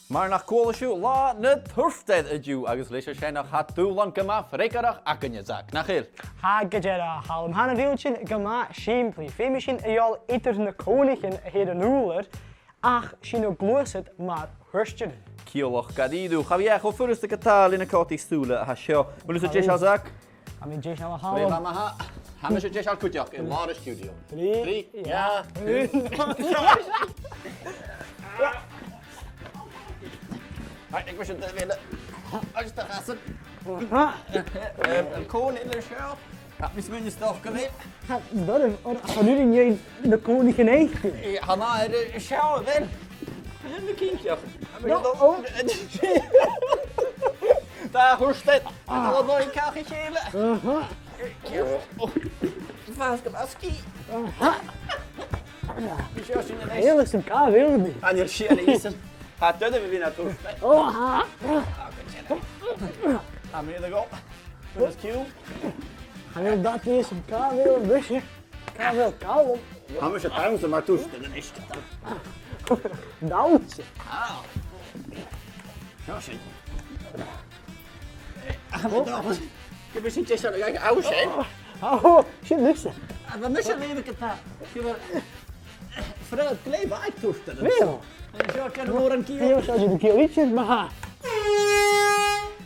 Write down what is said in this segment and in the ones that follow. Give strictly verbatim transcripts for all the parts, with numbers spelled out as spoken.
Mar nach cuala sibh, Latha na Turtair an-diugh, agus leis a sin, tha dùbhlan gu math freagarrach againn, a Zach, nach eil? Tha, gu dearbh, a Chaluim. Tha na diùbhlain gu math sìmplidh. Feumaidh sinn a dhol eadar na cònaichean a th' air an ùrlar, ach sinn a' gluasad mar thuairtearan. Ciallach gu dearbh. Cha bhi e cho furasta ge-tà le na còtaidhean sùla a tha seo. A bheil thusa deiseil, Zach? Tha mi deiseil, a Chaluim. Glè mhath, ma-thà. Tha mise deiseil cuideachd, an làr an studio. Trì. Trì, dhà, aon. Right, thig mise dhan bheil e. Agus a' chasan. Aha. Em, an còmhnaidh seo. Tha mi a' smaoineachadh gu bheil. Tha, dòigh, oir, chan urrainn dha na cònaichean fhaicinn. Eh, tha mi air, eh, seo, a bheil. Tha mi cinnteach. No, oh. Tha, thuirt e. Ah. Tha mi a' cach a chèile. Aha. Oh. Fàs gu math sgìth. Aha. Bidh seo sin a-nis. Eil fhios agam càit a bheil mi. Chan eil sìon a dh'fhios agam. Tha duine a bhith na tuairtean. Oh, ha. Tha mi a' dol. Bhuel, is ciùin. Chan eil dad a dh'fhios agam càit a bheil mise. Càit a bheil Calum? Tha mise a' dannsa mar tuairtean a-nis. Dannsa? Ah. Seo sinn. Tha mi a' dol. Gum bi sinn deiseil a dh'fhaighinn sin. Oh, sin mise. Tha mise a' leughadh ge-tà. Seo mar Fred, glè mhath tuairtean. Bheil? An seo ceann mòr an ciall? Bheil seo an ciall idir, ma-thà?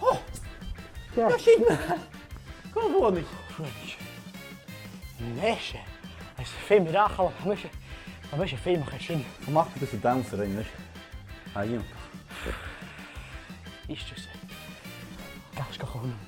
Oh! Seo. Seo sin. Cò bhuannaich? Mise. Is feumaidh ràdh, a Chaluim, mise. Mise feumach air sin. Tha mi a' dannsa a-nis. Tha iontach. Is tusa. Gas go chunam.